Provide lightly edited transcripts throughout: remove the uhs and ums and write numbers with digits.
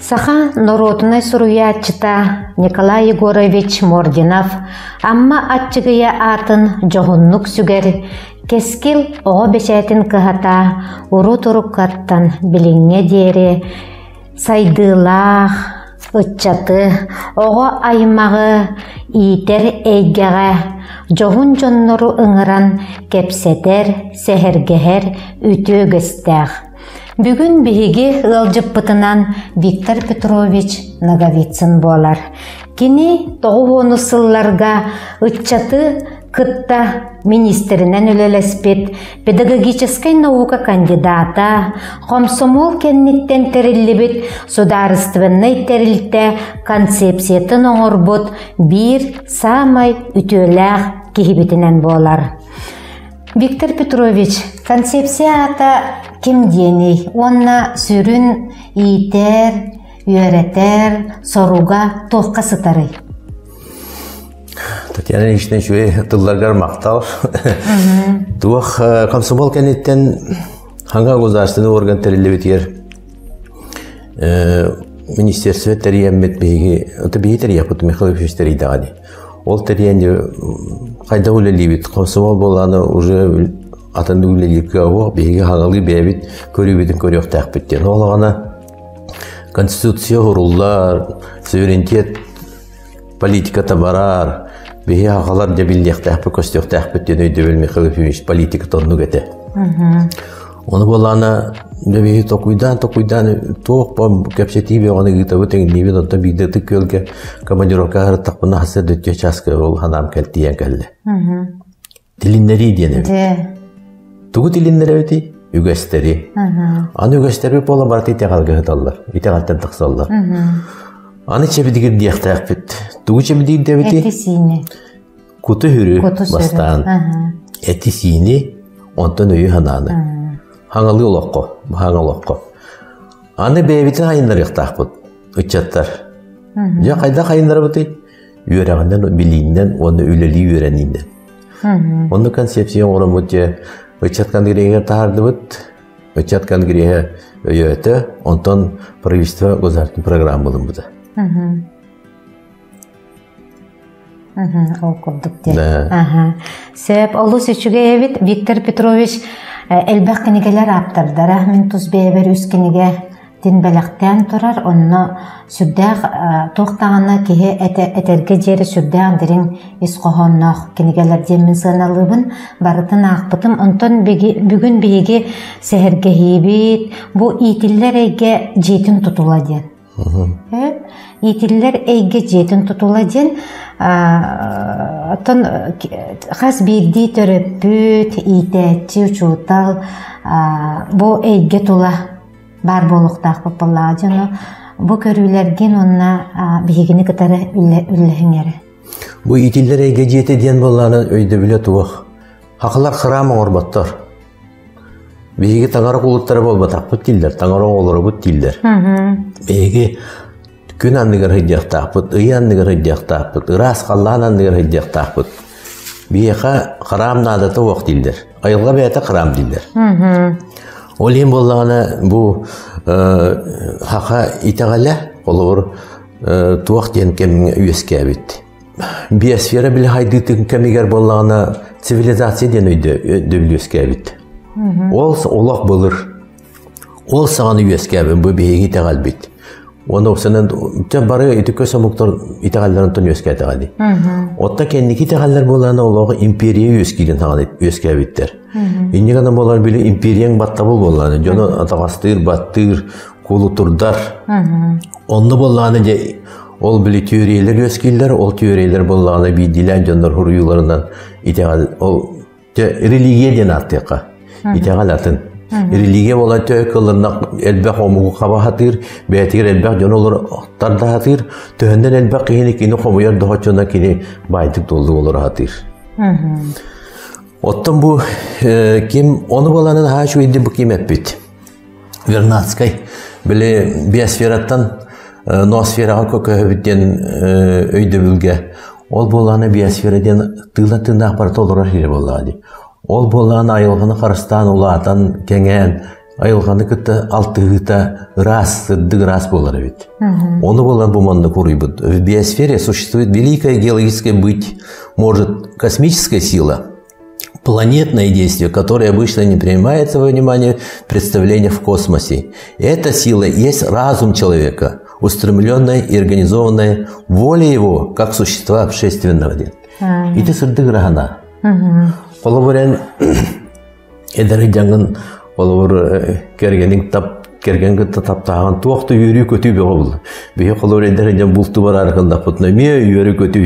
Саха норуотунай суруйааччыта Николай Егорович Мординов Амма Аччыгыйа аатын дьоһуннук сүгэр Кэскил оҕо бэчээтин кыһата урут-уруккаттан билиҥҥэ диэри сайдыылаах ыччаты, оҕо аймаҕы иитэр эйгэҕэ дьоһун дьоннору ыҥыран кэпсэтэр, сэһэргэһэр үтүө үгэстээх. Бүгүн биһиги ыалдьыппытынан Виктор Петрович Ноговицын буолар. Кини 90 сылларга ыччаты кытта министринэн үлэлэспит педагогическай наука кандидата, хомсомуол кэнниттэн тэриллибит судаарыстыбаннай тэрилтэ концепциятын оҥорбут биир саамай үтүөлээх киһибитинэн буолар. Виктор Петрович, концепция аата ким диэний уонна сүрүн иитэр, үөрэтэр соруга туохха сытарый? Татьяна Ильинична үчүгэй тылларгар махтал. Туох комсомол кэнниттэн хаҥа государственный орган тэриллибитигэр министерство тэрийэммит биһиги это биһи тэрийэхпит Михаил Ефимович тэрийдэҕэ дии. Ол тэрийэн хайдах үлэлиибит комсомол буолааны уже атын үлэлииргэ оһох биһиги хаҥалыы бэйэбит көрүүбүтүн көрүөхтээхпит диэн. Ол аҕана Конституция уруллар, суверенитет политиката барар, биһи аҕалар дьэ биллиэхтээхпит, көстүөхтээхпит диэн өйдөбүл Михаил Ефимович политиката оннук этэ. Ону буоллаҕына дьэ биһи токуйдаан токуйдаан туох кэпсэтии бөҕөнү ыытабыт эҥниибит онтон биирдэ ытык күөлгэ командировка аһарыттахпына хас да өттүө чааска ол ханаам кэлтийэн кэллэ. Тилиннэрии диэн эбит. Тугу тилиннэрэбитий? Үгэстэри. Аны үгэстэри буола барыта итэҕэлгэ ыһыталлар, итэҕэлтэн тахсаллар. Аны чэбидигирдиэхтээхпит. Тугу чэбидигирдэбитий? Эти-сиини. Куту-сүрү бастаан. Эти-сиини, онтон өйү-санааны. Хаҥалыы олоххо, хаҥа олоххо. Аны бэйэбитин айыннарыахтаахпыт, ыччаттар. Дьэ, хайдах айыннарабытый? Үөрэҕинэн, билииннэн уонна үлэлии үөрэниинэн. Онно концепция оҥороммут дьэ ыччат конгреһыгар таһаардыбыт. Ыччат конгреһа өйөөтө, онтон правительство государственной программа ылыммыта. Ол курдук диэн. Сөп, олус үчүгэй эбит. Виктор Петрович элбэх кинигэлэр ааптардара. Мин тус бэйэбэр үс кинигэ тин бэлэхтээн турар, онно сүрдээх туох даҕаны киһи этэргэ диэри сүрдээх дириҥ ис хоһоонноох кинигэлэр диэн мин сыаналыыбын, барытын аахпытым. Онтон бүгүн биһиги сэһэргэһиибит бу иитиллэр эйгэ дьиэтин тутула диэн. Иитиллэр эйгэ дьиэтин тутула диэн оттон хас биирдии төрөппүт, иитээччи, учуутал бу эйгэ тула баар буолуохтаахпыт буоллаҕа дьону бу көрүүлэргин уонна биһигини кытары үллэһиҥ эрэ. Бу итиллэр эйгэ дьиэтэ диэн буоллаҕына өйдөбүлэ туох? Хахалар храм оҥорботтор. Биһиги таҥара кулуттара буолбатахпыт дииллэр, таҥара оҕолоробут дииллэр. Биһиги күн анныгар сылдьыахтаахпыт, ый анныгар сылдьыахтаахпыт, ыраас халлаан анныгар сылдьыахтаахпыт. Биһиэхэ храм наадата суох дииллэр. Айылҕа бэйэтэ храм дииллэр. Ол иһин буоллаҕына бу саха итэҕэлэ холобур туох диэн кэмҥэ үөскээбит. Биосфера били хайдыытын кэмигэр буоллаҕына цивилизация диэн өйдөбүл үөскээбит. Ол олох былыр Ол саҕаны үөскээбит бу биһиги итэҕэлбит. Уонна уопсайынан дьэ бары ити көс омуктар итэҕэллэрин оттон үөскээтэҕэ дии. Оттон кэнники итэҕэллэр буолаана олоҕу империя үөскиирин саҕана үөскээбиттэр. Инньэ гынан буолар били империяҥ баттабыл буоллаана дьону атаҕастыыр, баттыыр, кулутурдар. Онно буоллаҕына дьэ ол били түөрүйэлэр үөскииллэр, ол түөрүйэлэр буоллаҕына биирдиилээн дьоннор суруйууларынан итэҕэл ол Дьэ, религия диэн ааттыахха. Итэҕэл атын. Религия буолан төһө кылынна элбэх омугу хаба сатыыр, бэйэтигэр элбэх дьону олор тарда сатыыр, төһөннөн элбэх киһини кини хомуйар доһоччуна кини баайдык туоллук олоро сатыыр. Оттон бу ким ону буоланын аһаа үчүгэйдик бу ким эппит. Вернадскай били биосфераттан ноосфераҕа көһөбүт диэн өйдөбүлгэ ол буоллаҕына биосфера диэн тыына тыыннаах барыта олорор сирэ буоллаҕа дии. Ол буоллаҕына айылҕаны харыстаан улаатан кэҥээн айылҕаны кытта алтыһыыта ыраас, сырдык ыраас буолар эбит. Ону булан бу маннык уруйбут. В биосфере существует великая геологическая быть может космическая сила, планетное действие, которое обычно не принимается во внимание представление в космосе. Эта сила есть разум человека, устремленная и организованная воля его как существа общественного. Ити сырдык ырахана. Холобурен эдэр дьаҥын холобур кэргэниҥ тап кэргэн кытта таптааҕын туох да үөрүү көтүү бөҕө буолла. Биһи холобур эдэр дьон булту бараары гыннахпытына эмиэ үөрүү көтүү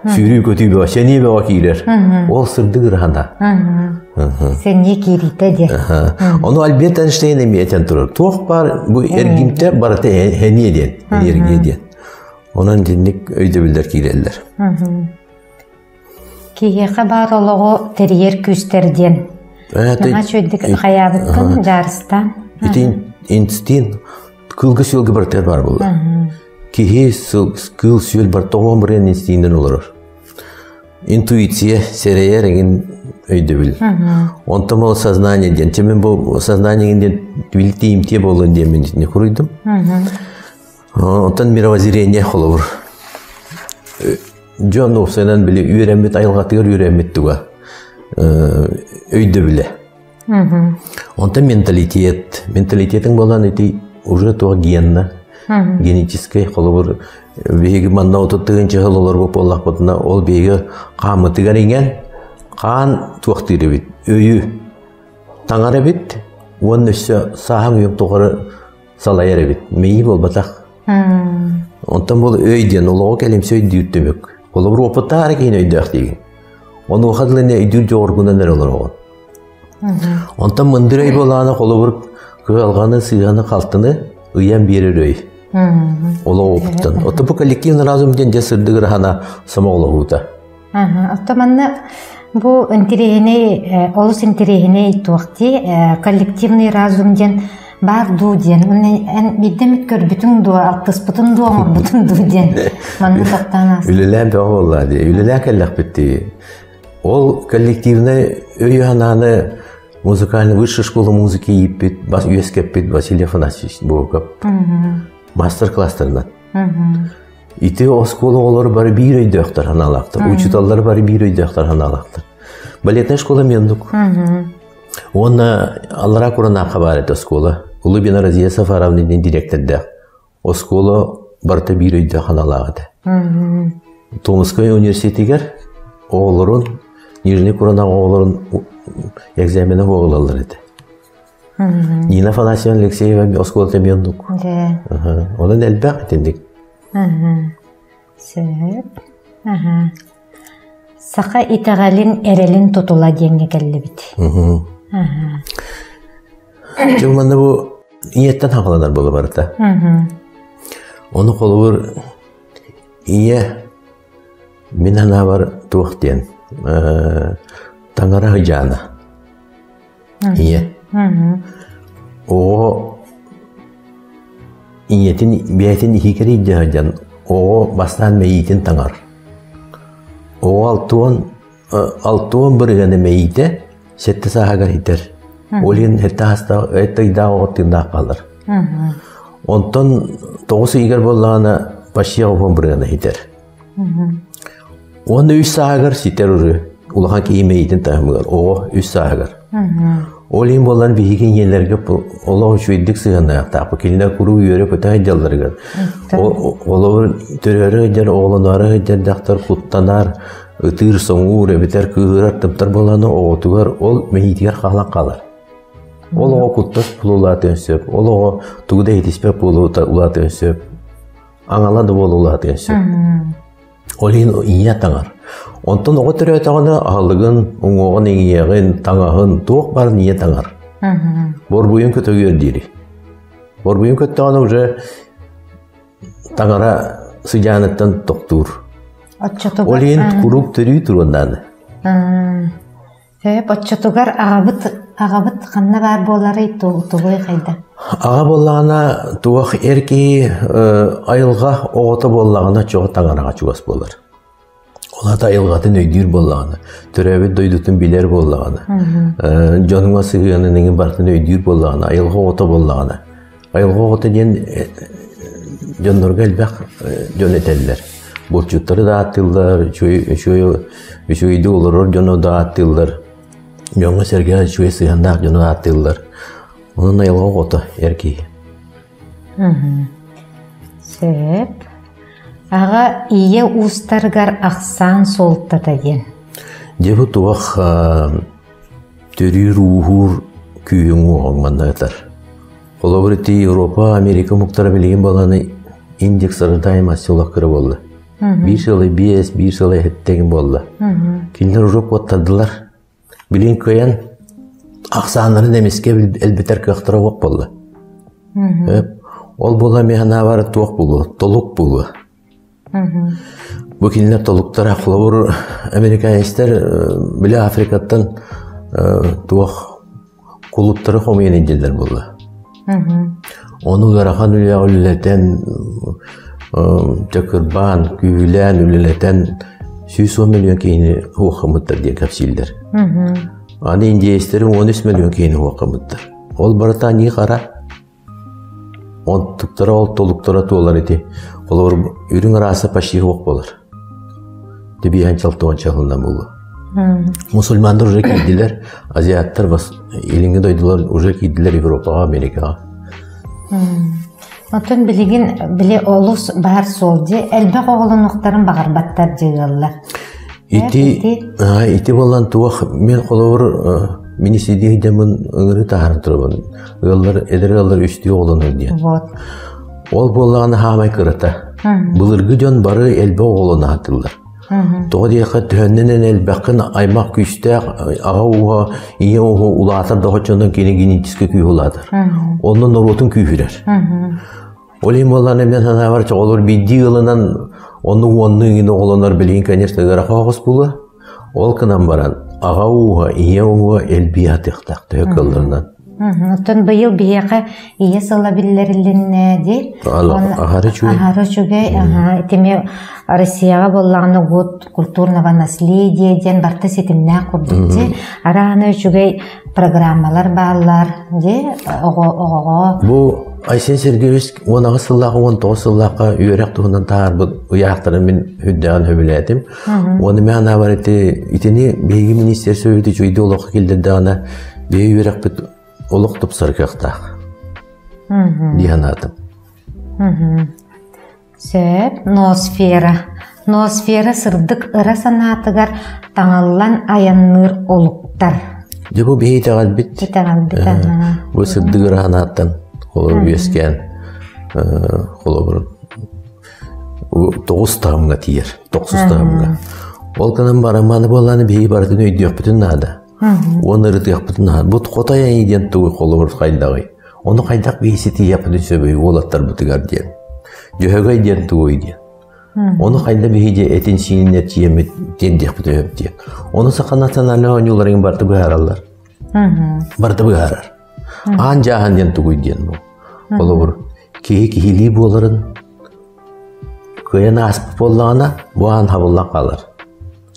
сүүрүү көтүү бөҕө сэниэ бөҕө киирэр. Ол сырдык ырахана. Сэниэ киириитэ диэн. Ону Альберт Эйнштейн эмиэ этэн турар. Туох баар бу эргимтэ барыта эниэ диэн, энергия диэн. Онон итинник өйдөбүллэр киирэллэр. Киһиэхэ баар олоҕу тэрийэр күүстэр диэн. Наһаа үчүгэйдик хайаабыккын дьаарыстаан. Ити инстинкт кыылга сүөлгэ барытыгар баар буолла. Киһи кыыл сүөл бар тоҕо бырыан инстинктинэн олорор. Интуиция сэрэйэр эҥин өйдөбүл. Онтон ол сознание диэн. Чэ мин бу сознание диэн билтиимтиэ буолуон диэн мин итини хуруйдум. Онтон мировоззрение холобур. Дьон уопсайынан били үөрэммит айылҕатыгар үөрэммит туга өйдөбүлэ. Онтон менталитет. Менталитетиҥ буолан ити уже туох генна, генетическэй холобур биһиги манна 30 сыл олорбут буоллахпытына ол биһиги хааммытыгар иҥэн хаан туохтыыр эбит өйү таҥар эбит уонна өссө сааһыҥ үйэҥ тухары салайар эбит. Мэйии буолбатах. Онтон бұл өй диэн олоҕу кэлимсэ өйдүүр түмүк. Холобур опыттаах киһини өйдөөх диигин. Онуоха дылы өйдүүр дьоҕургунан эрэ олороҕун. Онтон мындыр өй буолаана холобур кыалҕаны, сыыһаны, халтыны ыйан биэрэр өй. Олоҕу опыттан. Ото бу коллективный разум диэн дьэ сырдык ырахана сомоҕолоһуута. Оттон манна бу интэриэһинэй, олус интэриэһинэй туох дии, коллективный разум диэн баар дуу диэн. Уонна эн биирдэ эмит көрбүтүҥ дуо, алтыспытын дуо, оҥорбутуҥ дуу диэн манна тохтоон аас. Үлэлээн бөҕө буолла дии. Үлэлээн кэллэхпит дии. Ол коллективнай өйү-санааны музыкальный высшая школа музыки ииппит, үөскэппит Василий Афанасьевич Богов мастер-класстарынан. Ити оскуола оҕолоро бары биир өйдөөхтөр санаалаахтар, учууталлар бары биир өйдөөхтөр санаалаахтар. Балетная школа мендук. Уонна аллараа Куранаахха баар этэ оскуола. Улыбина Разия Сафаровна диэн директордаах. Оскуола барыта биир өйдөөх санаалаах этэ. Томскай университетигэр оҕолорун, Нижний Куранаах оҕолорун экзамена оҕолаллар этэ. Нина Афанасьевна Алексеева оскуолата мендук. Онон элбэх итинник. Сөп. Саха итэҕэлин эрэлин тутула диэҥҥэ кэллибит. Дьыл манна бу ийэттэн хаҥаланар буола барыта. Ону холобур ийэ мин санаабар туох диэн таҥара сыдьаана. Ийэ. Оҕо ийэтин бэйэтин иһигэр илдьэ сылдьан оҕо бастаан мэйиитин таҥар. Оҕо 60 бырыһыана мэйиитэ сэттэ сааһыгар иһитэр. Ол иһин сэттэ саастаах сэттэ ыйдаах оҕо тыыннаах хаалар. Онтон 9 ыйыгар буоллаҕына почти 80 бырыһыана иһитэр. Уонна үс сааһыгар ситэр уже улахан киһи мэйиитин таһымыгар оҕо үс сааһыгар. Ол иһин буолан биһиги ийэлэргэ олох үчүгэйдик сыһыаннаахтаахпыт. Кинилэр куруук үөрэ-көтө сылдьалларыгар. Олору төрөөрү сылдьар, оҕолоноору сылдьар дьахтар куттанар, ытыыр, соҥуур эбэтэр кыыһырар, тымтар буоллаҕына оҕотугар ол мэйиитигэр хаалан хаалар. Ол оҕо куттас буола улаатыан сөп, ол оҕо тугу да иһитиспэт буола улаатыан сөп. Аҥала да буола улаатыан сөп. Ол иһин ийэ таҥар. Онтон оҕо төрөөтөҕүнэ аһылыгын, уҥуоҕун, иҥиэҕин, таҥаһын туох баарын ийэ таҥар. Борбуйун көтөгүөр диэри. Борбуйун көттөҕүнэ уже таҥара сыдьааныттан тохтуур. Ол иһин куруук төрүү туруон наада. Сөп, оччотугар аҕабыт аҕабыт ханна баар буоларый, тугуй хайда? Аҕа буоллаҕына, туох эр киһи айылҕа оҕото буоллаҕына, чоҕо таҥараҕа чугас буолар. Ол аата айылҕатын өйдүүр буоллаҕына, төрөөбүт дойдутун билэр буоллаҕына, дьонуҥа сыһыанын эҥин барытын өйдүүр буоллаҕына, айылҕа оҕото буоллаҕына. Айылҕа оҕото диэн дьоннорго элбэх дьон этэллэр. Булчуттары да ааттыыллар, үчүгэйдик олорор дьону да ааттыыллар. Дьоҥҥо-сэргэҕэ үчүгэй сыһыаннаах дьону ааттыыллар. Онон айылҕа оҕото эр киһи. Сөп. Аҕа ийэ уустарыгар ахсаан суолтата диэн. Дьэ бу туох төрүүр-ууһуур күүһүҥ уоҕуҥ манна ытар. Холобур ити Европа, Америка омуктара билигин баланы индекс рождаемости олох кыра буолла. Биир сылы биэс, биир сылы эһэттэгин буолла. Кинилэр уже куоттардылар. Билигин кыайан ахсааннарын эмискэ элбэтэр кыахтара суох буолла. Ол буола мин санаабар туох буолуо, толук буолуо. Бу кинилэр толуктара, холобур, американецтэр били Африкаттан туох кулуттары хомуйан илдьэллэр буолла. Ону ыарахан үлэҕэ үлэлэтэн, чакырбаан, күүһүлээн үлэлэтэн 110 миллион киһини уоххаммыттар диэн кэпсииллэр. Аны индейцтэри 13 миллион киһини уоххаммыттар. Ол барыта аньыы хара. Онтуктара ол толуктара туолар ити. Холобур, үрүҥ арааса почти суох буолар. Тибиэһэн чалтуонча сылынан буолуо. Мусульмандар уже киирдилэр, азиаттар илиҥҥи дойдулар уже киирдилэр Европаҕа, Америкаҕа. Оттон билигин били олус баар суол дии элбэх оҕолонуохтарын баҕарбаттар дии ыаллар. Ити ити буолан туох мен холобур мин сидии дэмин ыҥырыы таһааран турабын. Ыаллар эдэр ыаллар үстүү оҕолонор диэн. Вот. Ол буоллаҕына хаамай кырата. Былыргы дьон бары элбэх оҕолоно сатыыллар. Тоҕо диэххэ төһөннөн элбэххин аймах күүстээх аҕа ууһа, ийэ ууһа улаатар да оччонон кини генетическэй күүһэ улаатар. Онно норуотун күүһүрэр. Ол иһин буоллаҕына мен санаабар чоҕолор биирдии ыалынан оннук уоннуу иҥин оҕолонор билигин конечно ыарахан оҕус буолуо. Ол гынан баран аҕа ууһа, ийэ ууһа элбии сатыахтаах төһө кыалларынан. Оттон быйыл биһиэхэ ийэ сыла биллэрилиннэ дии. Аһары үчүгэй. Аһары үчүгэй. Итими Россияҕа буоллаҕына год культурного наследия диэн барыта ситимнээх курдук дии. Араана үчүгэй программалар бааллар дии оҕо оҕоҕо. Бу Айсен Сергеевич 18 сыллаах 19 сыллаахха үөрэх туһунан таһаарбыт ыйаахтарын мин үрдээҕин сөбүлээтим. Уонна мен анаабар ити итини биһиги министерствобыт үчүгэйдик олоххо киллэрдэҕинэ биһиги үөрэхпит олох тупсар кыахтаах дии санаатым. Сөп. Ноосфера. Ноосфера сырдык ыра санаатыгар таҥыллан айанныыр олуктар. Дьэ бу биһи итэҕэлбит. Итэҕэлбит. Бу сырдык ыра санааттан холобур үөскээн холобур тоҕус таһымҥа тиийэр, тохсус таһымҥа. Ол гынан баран маны буоллааны биһиги барытын өйдүөхпүтүн наада. Уонна ырытыахпытын наада. Бу хотой айыы диэн тугуй холобур хайдаҕый? Ону хайдах биһи ситиһиэхпитин сөбүй уолаттарбытыгар диэн. Дьөһөгөй диэн тугуй диэн. Ону хайда биһи дьэ этин-сиинин эрчийэммит тиэрдиэхпитин сөп диэн. Ону саха национальнай оонньууларын барыта быһаараллар. Барыта быһаарар. Аан дьааһын диэн тугуй диэн бу. Холобур, киһи киһилии буоларын кыайан ааспыт буоллаҕына, бу аан хабыллан хаалар.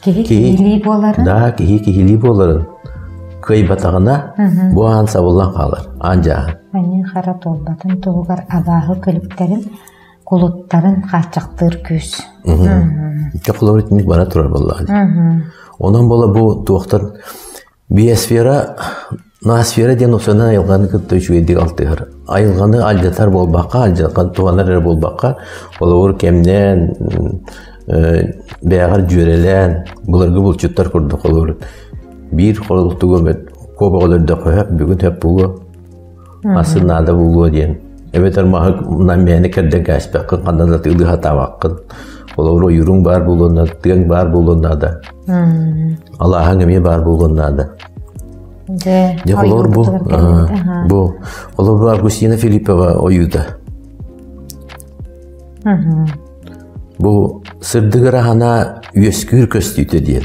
Киһи киһилии буоларын? Да, киһи киһилии буоларын кыайбатаҕына, бу аан сабыллан хаалар, аан дьааһын. Аньыы хара туолбатын туһугар абааһы күлүктэрин, кулуттарын хааччахтыыр күүс. Икки холобур итинник бара турар буоллаҕа. Онон буола бу туохтан Биосфера ноосфера диэн устунан айылҕаны кытта үчүгэйдик алтыһар. Айылҕаны алдьатар буолбакка, алдьатан туһанар эрэ буолбакка, холобур кэмнээн, бэйэҕэр дьүөрэлээн, былыргы булчуттар курдук холобур биир холтугу куобах өлөрдөххө сөп, бүгүн сөп буолуо, Асы наада буолуо диэн. Эбэтэр маһы мээнэ кэрдэн кээспэккин, ханна да тыылыы сатаабаккын. Холобур, ойууруҥ баар буолуон наада, тыаҥ баар буолуон наада. Алааһыҥ эмиэ баар буолуон наада. Дьэ, холобур бу, бу, холобур Августина Филиппова ойуута. Бу сырдык ыраһана үөскүүр көстүүтэ диэн.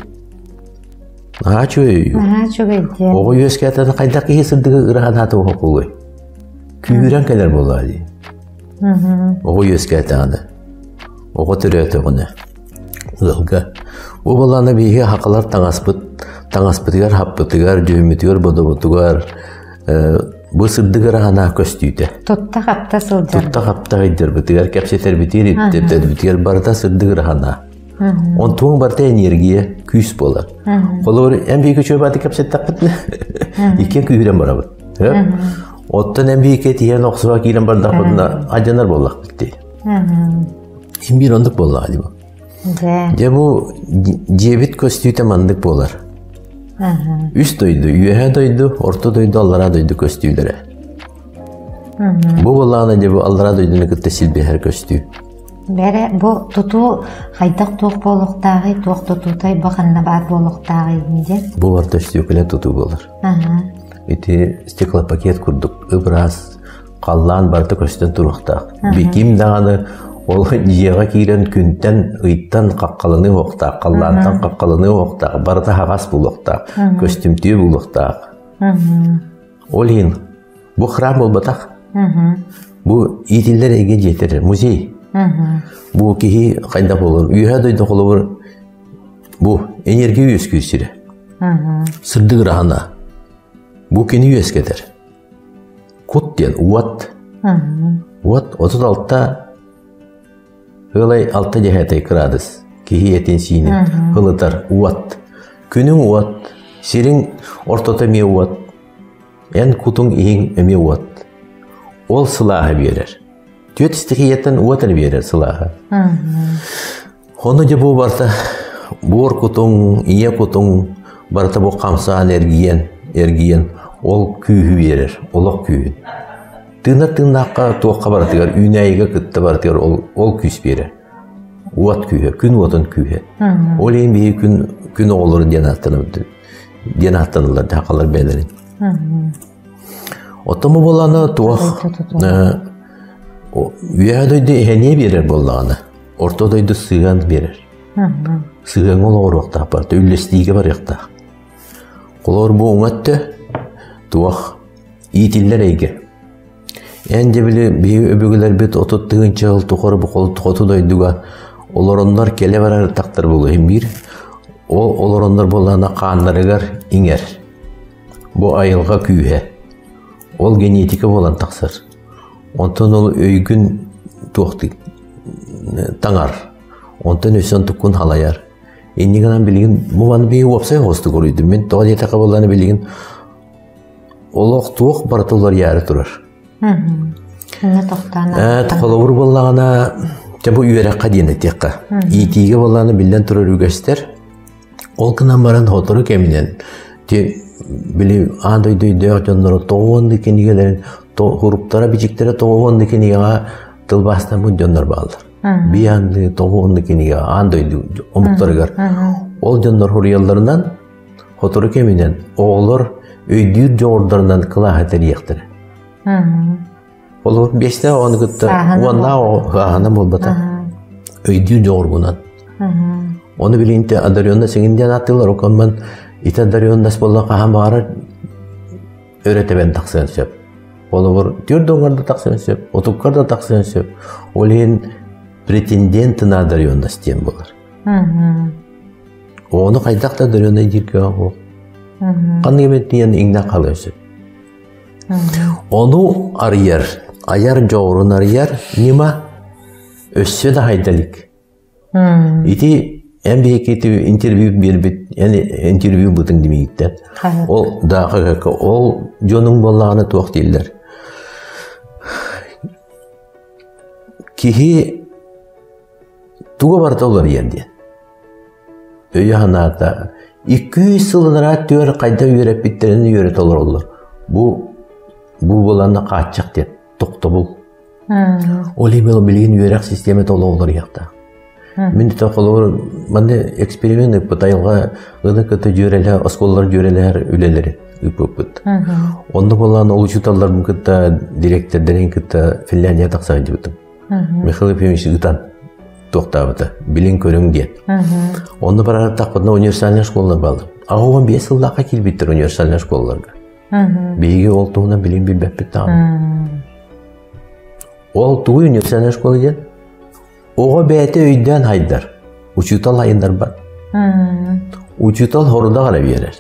Наһаа үчүгэй. Наһаа үчүгэй диэн. Оҕо үөскээтэ хайдах киһи сырдыгы ыраһанаата уһукулуй. Күүһүрэн кэлэр буоллаҕа дии. Оҕо үөскээтэҕинэ, оҕо төрөөтөҕүнэ ыалга. Бу балаана биһиги хакалар таҥаспыт, таҥаспытыгар, хаппытыгар, дьүһүммүтүгэр, бодобутугар бу сырдык ыраһана көстүүтэ. Тутта-хапта сылдьар. Тутта-хапта сылдьарбытыгар, кэпсэтэрбитигэр, иппитэрбитигэр барыта сырдык ыраһана. Онтуҥ барыта энергия, күүс буолар. Холобур, эн биһиги үчүгэй кэпсэттэхпитинэ, иккиэн күүһүрэн барабыт. Оттон эн биһиги тиһэн охсуһа киирэн бардахпытына, алдьанар буоллахпыт дии. Ин биир оннук буоллаҕа дии бу. Дьэ бу дьиэбит көстүүтэ маннык буолар. Үс дойду, үөһээ дойду, орто дойду, аллараа дойду көстүүлэрэ. Бу буоллаҕына дьэ бу аллараа дойдуну кытта силбэһэр көстүү. Бэрэ бу тутуу хайдах туох буолуохтааҕый, туох тутуутай бу ханна баар буолуохтааҕый диэн? Бу барыта өстүөкүлэ тутуу буолар. Ити стеклопакет курдук ып-ыраас халлаан барыта көстөн туруохтаах. Ким даҕаны ол дьиэҕэ киирэн күнтэн, ыйтан хаххаланыы уохтаах, халлаантан хаххаланыы уохтаах, барыта аһаҕас буолуохтаах, көстүмтүө буолуохтаах. Ол иһин бу храм буолбатах. Бу иитиллэр эйгэ дьиэтэ музей. Бу киһи хайдах буолуон үөһэ дойду холобур бу энергия үөскүүр сирэ. Сырдык ыраһана. Бу кини үөскэтэр. Кут диэн уот. Уот 36 ыалай 6 дьэһээтэй кыраадыс. Киһи этин сиинин ылытар уот. Күнүҥ уот, сириҥ ортото эмиэ уот. Эн кутуҥ иһиҥ эмиэ уот. Ол сылааһы биэрэр. Түөрт истихийэттэн уот эрэ биэрэр сылааһы. Ону дьэ бу барыта буор кутуҥ, ийэ кутуҥ барыта бу хамсаан эргийэн, эргийэн ол күүһү биэрэр, олох күүһүн. Тыынар тыыннаахха туохха барытыгар, үүнээйигэ кытта барытыгар ол, ол күүс биэрэр. Уот күүһэ, күн уотун күүһэ. Ол иһин биһиги күн, күн оҕолору диэн ааттанабыт, диэн ааттаналлар дьахалар бэйэлэрин. Оттон бу буоллаҕына туох үөһэ дойду эһэниэ биэрэр буоллаҕына, Орто дойду сыһыан биэрэр. Сыһыаҥҥа олоҕуруохтаах барыта, үллэстиигэ барыахтаах. Холобур, бу уҥа өттө туох иитиллэр эйгэ. Эн дьэ били биһиги өбүгэлэрбит 30 тыһыынча сыл тухары бу хоту дойдуга олороннор кэлэ барар тахтар буолуо иһин биир. Ол олороннор буоллаҕына хааннарыгар иҥэр. Бу айылҕа күүһэ. Ол генетика буолан тахсар. Онтон ол өйгүн туохтуй таҥар. Онтон өссө онтуккун халайар. Инньэ гынан билигин бу маны биһиги уопсай оҕустук уруйдум. Мин тоҕо диэтэххэ буоллаҕына билигин олох туох барыта уларыйаары турар. Холобур буоллаҕына, дьэ бу үөрэххэ диэн этиэххэ. Иитиигэ буоллаҕына биллэн турар үгэстэр. Ол гынан баран сотору кэминэн били аан дойду өйдөөх дьонноро тоҕуонну кинигэлэрин хуруктара-бичиктэрэ тоҕуонну кинигэҕэ тылбаастаммыт дьоннор бааллар. Бианны тоҕуонну кинигэҕэ аан дойду омуктарыгар. Ол дьоннор суруйалларынан сотору кэминэн оҕолор өйдүүр дьоҕурдарынан кылааһы тэрийиэхтэрэ. Ол биэстээх оҕону кытта уоннаах оҕо ааһана буолбата. Өйдүүр дьоҕургунан. Ону билигин одаренность иҥин диэн ааттыыллар. Оконман ити одаренность буолла хаһан баҕарар өрө тэбэн тахсыан сөп. Холобур, түөрт оҥор да тахсыан сөп, отуккар да тахсыан сөп. Ол иһин претендент на одаренность диэн буолар. Ону хайдах да одаренный диир кыаҕа суох. Ханнык эмит диэн иҥнэн хаалыан сөп. Ону арыйар, айар дьоҕурун арыйар ньыма өссө да хайда илик. Ити эн биһиги интервью биэрбит, эн интервью бытыҥ димигиттэн. Ол да ол дьонуҥ буоллаҕына туох дииллэр. Киһи туга барыта уларыйар диэн. Өйө-санаата 200 сыл анараа өттүгэр хайдах үөрэппиттэрин үөрэтэ олороллор. Бу бу буоланна хааччах диэн тохтобул. Ол иһин билигин үөрэх систиэмэтэ олох уларыйыахтаах. Мин холобур манна эксперимент ыыппыт айылҕа ыны кытта дьүөрэлэһэр оскуолалар дьүөрэлэһэр үлэлэри ыыппыппыт. Онно буолан ол учууталларбын кытта дириэктэрдэрин кытта Финляндия тахса сылдьыбытым. Михаил Ефимович ыытан туохтаабыта билин-көрүҥ диэн. Онно барар универсальнай школалар бааллар. 85 сыллаахха киирбиттэр универсальнай школаларга. Биһиги ол туһунан билин билбэппит даҕаны. Ол тугу универсальнай школа диэн? Оҕо бэйэтэ өйдөөн хайдар. Учуутал айындарбат. Учуутал хорудах эрэ биэрэр.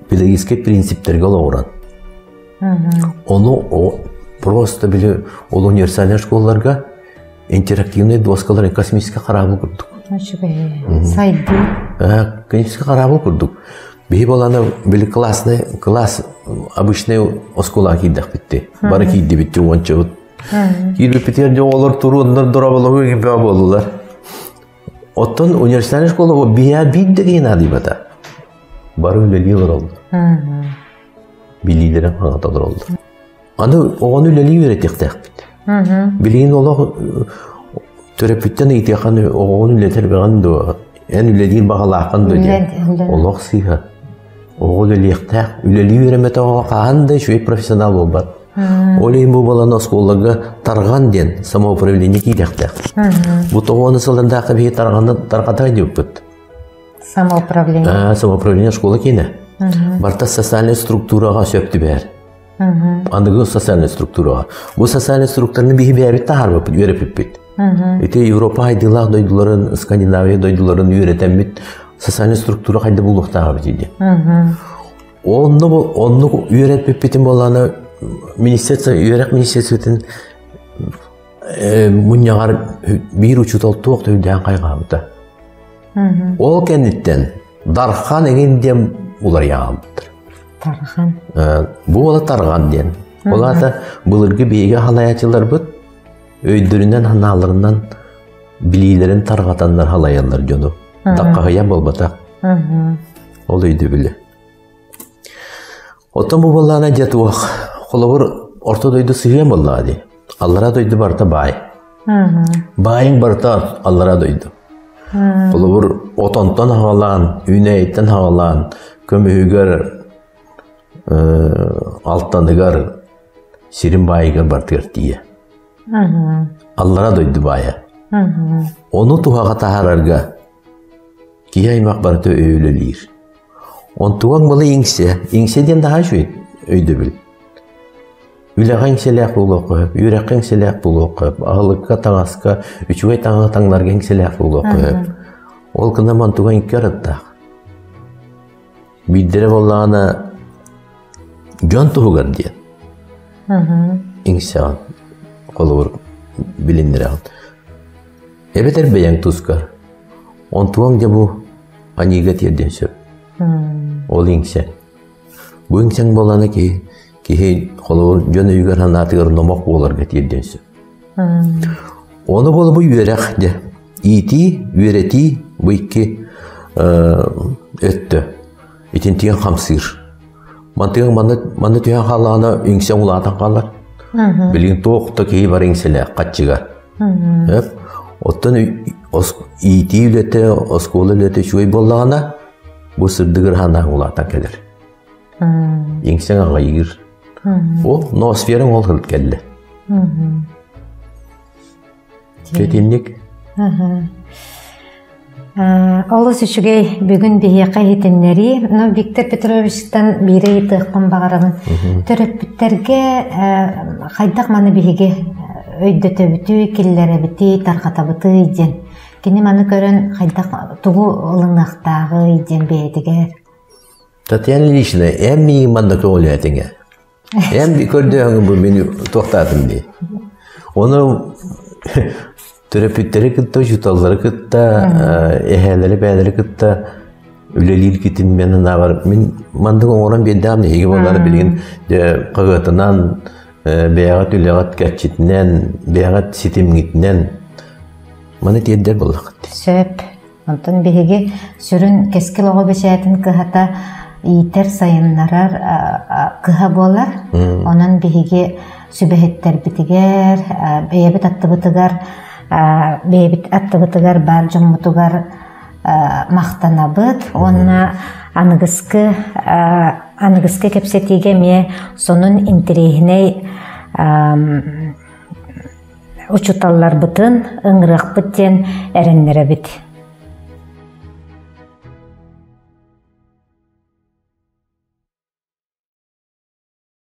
Педагогическай принциптэргэ олоҕуран. Ону просто били ол универсальнай школаларга интерактивный доскалар космический корабль курдук. Сайдыы. Космический корабль курдук. Биһи баланы били классный класс обычный оскуола киирдэхпитти. Бары киирдибитти уончабыт. Киирбиппитигэр дьэ оҕолор туруоннар дорабалаһыы кимпэ буоллулар. Оттон университетный школа биһиэ биир да киһи наадыйбата. Бары үлэлии олороллор. Билиилэрин хаҥата олороллор. Аны оҕону үлэлии үөрэтиэхтээхпит. Билигин олох төрөппүттэн ыйытыаххын оҕоҕун үлэтэр бэҕин дуо? Эн үлэлиир баҕалааххын дуо диэн. Олох сыыһа. Оҕо үлэлиэхтээх. Үлэлии үөрэммэтэх оҕо хаһан да үчүгэй профессионал буолбат. Ол иһин бу балан оскуолаларга тарҕан диэн самоуправление киириэхтээх. Бу тоҕуону сыллардаахха биһи тарҕаны тарҕата диэппит. Самоуправление. Самоуправление школа киинэ. Барта социальная структураҕа сөп түбэһэр. Аныгы социальная структураҕа. Бу социальная структураны биһи бэйэбит таһаарбыппыт, үөрэппиппит. Ити Европа хайдыылаах дойдуларын, Скандинавия дойдуларын үөрэтэммит социальная структура хайда булуохтааҕа диye. Онно оннук үөрэппиппитин буоллаана министерство үөрэх министерствотын мунньаҕар биир учуутал туох да үрдээн хайҕаабыта. Ол кэнниттэн Дархан эҥин диэн уларыйаҕалбыттар. Тархан. Бу буола тарҕан диэн. Ол аата былыргы биһиги халайааччыларбыт өйдөрүнэн ханааларынан билиилэрин тарҕатаннар халайаллар дьону. Даккаһыйан буолбатах. Ол өйдөбүлү. Оттон бу буоллаҕына дьэ туох, холобур, орто дойду сыһыан буоллаҕа дии. Аллараа дойду барыта баай. Баайыҥ барыта аллараа дойду. Холобур, отонтон аҕалаан, үүнээйиттэн аҕалаан, көмүһүгэр, алтаныгар, сирин баайыгар барытыгар тиийэ. Аллараа дойду баайа. Ону туһаҕа таһаарарга киһи аймах барыта өйүлэлиир. Онтуган была иҥсэ. Иҥсэ диэн наһаа үчүгэй өйдөбүл. Үлэҕэ иҥсэлээх буолуохха сөп, үөрэххэ иҥсэлээх буолуохха сөп, аһылыкка, таҥаска, үчүгэй таҥаһы таҥнарга иҥсэлээх буолуохха сөп. Ол гынан онтуган икки арыттаах. Биирдэрэ буоллаҕына дьон туһугар диэн. Иҥсэҕин, холобур, билиннэрэҕин. Эбэтэр бэйэҥ тускар. Онтуоҥ дьэ бу аньыыга тиэрдиэн сөп. Ол иҥсэ. Бу иҥсэҥ буоллаҕына киһи, киһи холобур дьон өйүгэр санаатыгар номох буоларга тиэрдиэн сөп. Ону буола бу үөрэх дьэ. Иитии, үөрэтии бу икки өттө. Итинтиэн хамсыыр. Мантыгын манна, манна түһэн хааллаҕына иҥсэҥ улаатан хаалар. Билигин туох да киһи бар иҥсэлээх хаччыга. Өп. Оттон иитии үлэтэ, оскуола үлэтэ үчүгэй буоллаҕына, бу сырдыгыр ханаан улаатан кэлэр. Иҥсэҥ аҕайыыр. Ол ноосфераҥ ол сылт кэллэ. Дьэтинник. Олус үчүгэй бүгүн биһиэхэ иһитиннэрии. Но Виктор Петровичтан биири ыйытыахпын баҕарабын. Төрөппүттэргэ хайдах маны биһиги өйдөтөбүтүй, киллэрэбитий, тарҕатабытый диэн. Кини маны көрөн хайдах тугу ылыныахтааҕый диэн бэйэтигэр. Татьяна Ильинична, эн миигин манна көҕүлээтиҥ ээ. Эн көрдөһөҥ бу мин туохтаатым дии. Оны төрөппүттэри кытта, учууталлары кытта, эһээлэри, бээлэри кытта үлэлииргитин мен анаабар мин маннык оҥорон биэрдэҕим эһиги буоллар билигин дьэ хаһыатынан бэйэҕит үлэҕит кэрчитинэн бэйэҕит ситимҥитинэн маны тиэрдэр буоллаххыт Сөп. Онтон биһиги сүрүн Кэскил оҕо бэчээтин кыһата иитэр, сайыннарар кыһа буолар. Онон биһиги сүбэһиттэрбитигэр, бэйэбит аттыбытыгар, бэйэбит аттыбытыгар баар дьоммутугар махтанабыт уонна аныгыскы аныгыскы кэпсэтиигэ эмиэ сонун интэриэһинэй учууталларбытын ыҥырыахпыт диэн эрэннэрэбит.